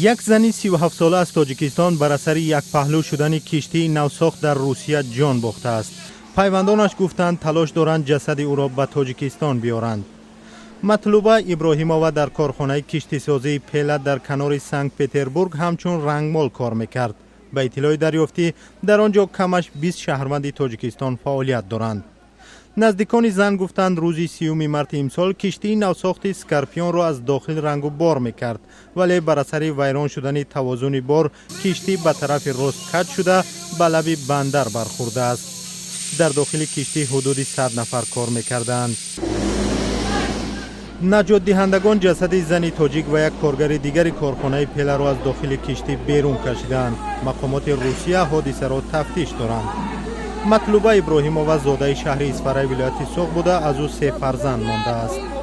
Як зани 37-сола аз Тоҷикистон бар асари якпаҳлӯ шудани киштии навсохт дар Русия ҷон бохтааст. Пайвандонаш гуфтанд, талош доранд ҷасади ӯро ба Тоҷикистон биёранд. Матлуба Иброҳимова дар корхонаи киштисозии Пела дар канори Санкт Петербург ҳамчун рангмол кор мекард. Ба иттилои дарёфтӣ, дар он ҷо камаш 20 шаҳрванди Тоҷикистон фаъолият доранд. Наздикони зан гуфтанд, рӯзи 30-уми марти имсол киштии навсохти Скорпионро аз дохил рангу бор мекард, вале бар асари вайрон шудани тавозуни бор киштӣ ба тарафи рост каҷ шуда, ба лаби бандар бархӯрдааст. Дар дохили киштӣ ҳудуди 100 нафар кор мекарданд. Наҷотдиҳандагон ҷасади зани тоҷик ва як коргари дигари корхонаи Пеларо аз дохили киштӣ берун кашиданд. Мақомоти Русия ҳодисаро тафтиш доранд. Матлуба Иброҳимова зодаи шаҳри Исфараи вилояти Суғд буда, аз ӯ се фарзанд мондааст.